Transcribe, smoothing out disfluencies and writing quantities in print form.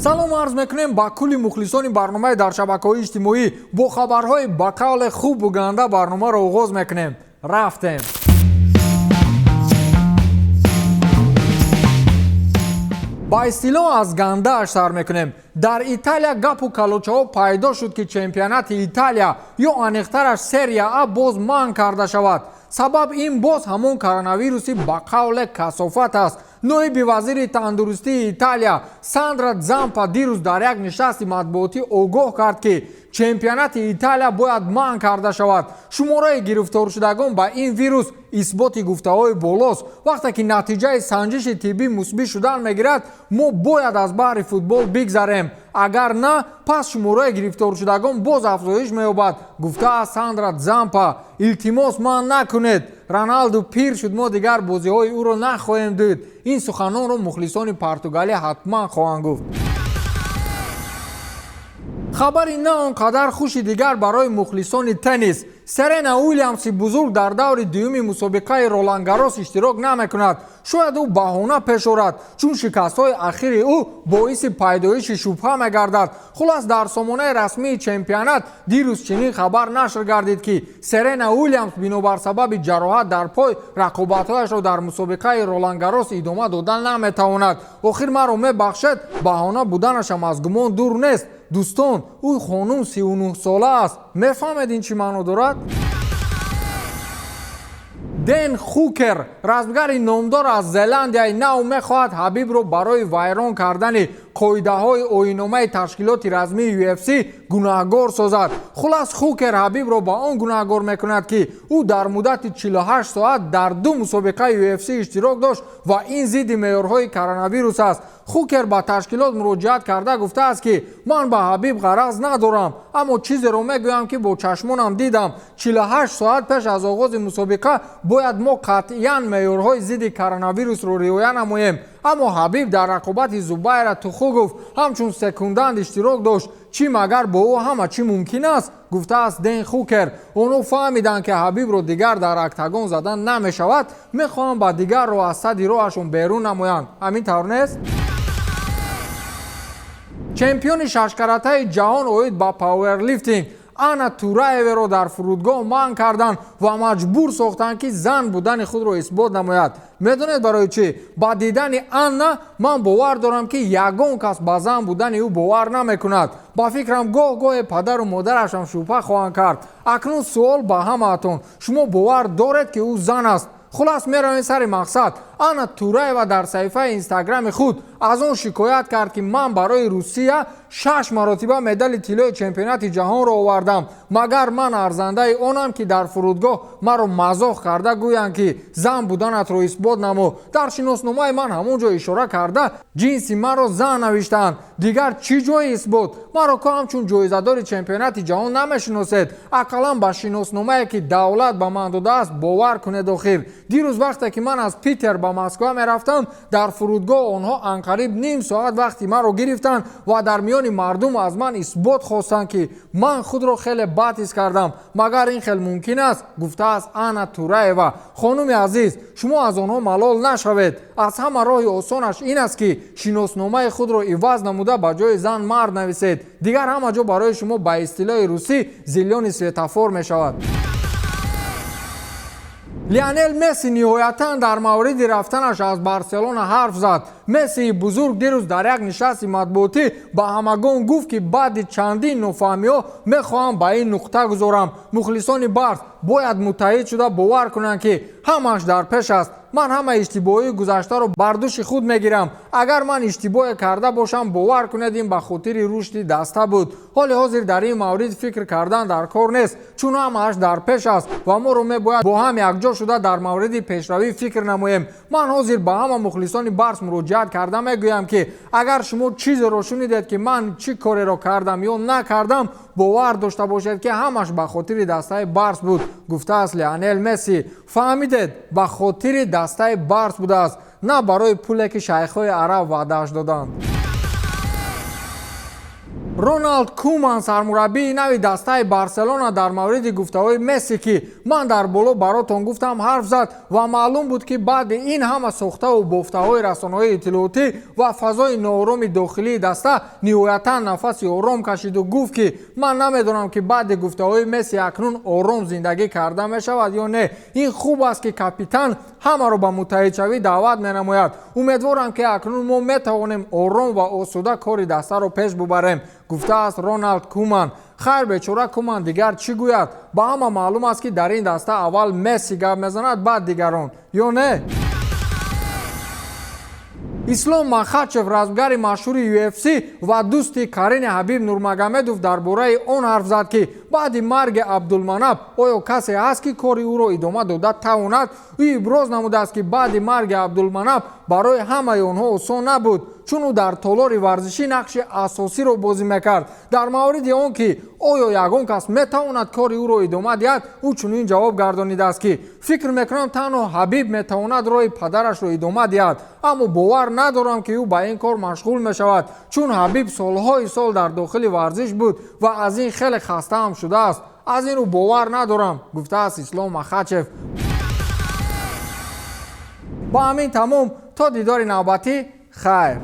Салом арз мекунем ба кулли мухлисони барномаи дар шабакаҳои иҷтимоӣ. Бо хабарҳои ба қавле хубу ганда барномаро оғоз мекунем. Рафтем. Ба истилоҳ аз гандааш сар мекунем. Дар Италия гапу калочаҳо пайдо шуд, ки чемпионати Италия ё аниқтараш Серия А боз манъ карда шавад. Сабаб ин боз ҳамон коронавируси ба қавле касофат аст. Ноиби вазири тандурустии Италия Сандра Дзампа дирӯз дар як нишасти матбуотӣ огоҳ кард, ки чемпионати Италия бояд манъ карда шавад. Шумораи гирифторшудагон ба ин вирус исботи гуфтаҳои болост. Вақте ки натиҷаи санҷиши тиббӣ мусбит шудан мегирад, мо бояд аз баҳри футбол бигзарем. Агар на, пас шумораи гирифторшудагон боз афзоиш меёбад, гуфтааст Сандра Дзампа. Илтимос, манъ накунед. Роналду пир шуд, мо дигар бозиҳои ӯро нахоҳем дид. Ин суханонро мухлисони Португалӣ ҳатман хоҳанд гуфт. Хабари на он қадар хуши дигар барои мухлисони теннис. Серена Уильямси бузург дар даври дуюми мусобиқаи Ролан Гарос иштирок намекунад. Шояд ӯ баҳона пеш орад, чун шикастҳои ахири ӯ боиси пайдоиши шубҳа мегардад. Хулас, дар сомонаи расмии чемпионат дирӯз чунин хабар нашр гардид, ки Серена Уильямс бинобар сабаби ҷароҳат дар пой рақобатҳояшро дар мусобиқаи Ролан Гарос идома дода наметавонад. Охир, маро мебахшед, баҳона буданашам аз гумон дур нест. Дӯстон, ӯ хонум 39 сола аст. Мефаҳмед, ин чӣ маъно дорад? Ден Хукер, размгари номдор аз Зеландияи Нав, мехоҳад Ҳабибро барои вайрон кардани қоидаҳои оинномаи ташкилоти размии UFC гунаҳгор созад. Хулас, Хукер Ҳабибро ба он гунаҳгор мекунад, ки ӯ дар муддати 48 соат дар ду мусобиқаи UFC иштирок дошт ва ин зидди меъёрҳои коронавирус аст. Хукер ба ташкилот муроҷиат карда гуфтааст, ки ман ба Ҳабиб ғараз надорам, аммо чизеро мегӯям, ки бо чашмонам дидам. 48 соат пеш аз оғози мусобиқа бояд мо қатъиян меъёрҳои зидди коронавирусро риоя намоем, аммо Ҳабиб дар рақобати Зубайра Тухугов ҳамчун секундант иштирок дошт. Чӣ магар бо ӯ ҳама чӣ мумкин аст, гуфтааст Ден Хукер. Онҳо фаҳмиданд, ки Ҳабибро дигар дар октагон задан намешавад, мехоҳанд ба дигар роҳ аз садди роҳашон берун намоянд. Ҳамин тавр нест? Чемпиони шашкаратаи ҷаҳон оид ба пауэрлифтинг Анна Тураеверо дар фурудгоҳ манъ карданд ва маҷбур сохтанд, ки зан будани худро исбот намояд. Медонед барои чӣ? Ба дидани Анна ман бовар дорам, ки ягон кас ба зан будани ӯ бовар намекунад. Ба фикрам, гоҳ гоҳе падару модарашам шубҳа хоҳанд кард. Акнун суол ба ҳамаатон: шумо бовар доред, ки ӯ зан аст? Хулас, меравем сари мақсад. Анна Тураева дар саҳифаи Инстаграми худ аз он шикоят кард, ки ман барои Русия шаш маротиба медали тиллои чемпионати ҷаҳонро овардам, магар ман арзандаи онам, ки дар фурудгоҳ маро мазоқ карда гӯянд, ки зан буданатро исбот намо? Дар шиносномаи ман ҳамон ҷо ишора карда ҷинси маро зан навиштаанд. Дигар чӣ ҷои исбот? Маро ко ҳамчун ҷоизадори чемпионати ҷаҳон намешиносед? Ақаллан ба шиносномае, ки давлат ба ман додааст, бовар кунед. Охир дирӯз, вақте ки ман аз Питер ба Москва мерафтам, дар фурудгоҳ онҳо анқариб ним соат вақти маро гирифтанд ва дар миёни мардум аз ман исбот хостанд, ки ман худро хеле бад ҳис кардам. Магар ин хел мумкин аст? Гуфтааст Анна Тураева. Хонуми азиз, шумо аз онҳо малол нашавед. Аз ҳама роҳи осонаш ин аст, ки шиносномаи худро иваз намуда, ба ҷои зан мард нависед. Дигар ҳама ҷо барои шумо ба истилоҳи русӣ зелёный светофор мешавад. Лионел Месси ниҳоятан дар мавриди рафтанаш аз Барселона ҳарф зад. Мессии бузург дирӯз дар як нишасти матбуотӣ ба ҳамагон гуфт, ки баъди чандин нофаҳмиҳо мехоҳам ба ин нуқта гузорам: мухлисони Барс бояд муттаҳид шуда бовар кунанд, ки ҳамааш дар пеш аст. Ман ҳама иштибоҳии гузаштаро бар дӯши худ мегирам. Агар ман иштибоҳе карда бошам, бовар кунед, ин ба хотири рушди даста буд. Ҳоли ҳозир дар ин маврид фикр кардан дар кор нест, чун ҳамааш дар пеш аст ва моро мебояд бо ҳам якҷо шуда дар мавриди пешравӣ фикр намоем. Ман ҳозир ба ҳама мухлисони Барс муроҷиат карда мегӯям, ки агар шумо чизеро шунидед, ки ман чӣ кореро кардам ё накардам, бовар дошта бошед, ки ҳамаш ба хотири дастаи Барс буд, гуфтааст Леонел Месси. Фаҳмидед, ба хотири дастаи Барс будааст, на барои пуле, ки шайхҳои араб ваъдааш доданд. Роналд Куман, сармураббии нави дастаи Барселона, дар мавриди гуфтаҳои Месси, ки ман дар боло баротон гуфтам, ҳарф зад ва маълум буд, ки баъди ин ҳама сохтаву бофтаҳои расонаҳои иттилоотӣ ва фазои ноороми дохилии даста ниҳоятан нафаси ором кашиду гуфт, ки ман намедонам, ки баъди гуфтаҳои Месси акнун ором зиндагӣ карда мешавад ё не. Ин хуб аст, ки капитан ҳамаро ба муттаҳидшавӣ даъват менамояд. Умедворам, ки акнун мо метавонем ором ва осуда кори дастаро пеш бубарем, гуфтааст Роналд Куман. Хайр, бечора Куман дигар чӣ гӯяд? Ба ҳама маълум аст, ки дар ин даста аввал Месси гап мезанад, баъд дигарон, ё не? Ислом Махачев, размгари машҳури UFC ва дӯсти карини Ҳабиб Нурмагомедов, дар бораи он ҳарф зад, ки баъди марги Абдулманаб оё касе ҳаст, ки кори ӯро идома дода тавонад. Ӯ иброз намудааст, ки баъди марги Абдулманаб барои ҳамаи онҳо осон набуд, чун ӯ дар толори варзишӣ нақши асосиро бозӣ мекард. Дар мавриди он ки оё ягон кас метавонад кори ӯро идома диҳад, ӯ чунин ҷавоб гардонидааст, ки фикр мекунам, танҳо Ҳабиб метавонад роҳи падарашро идома диҳад, аммо бовар надорам, ки ӯ ба ин кор машғул мешавад, чун Ҳабиб солҳои сол дар дохили варзиш буд ва аз ин хеле хастаам шудааст. Аз ин рӯ бовар надорам, гуфтааст Ислом Махачев. Ба ҳамин тамом. То дидори навбатӣ, хайр.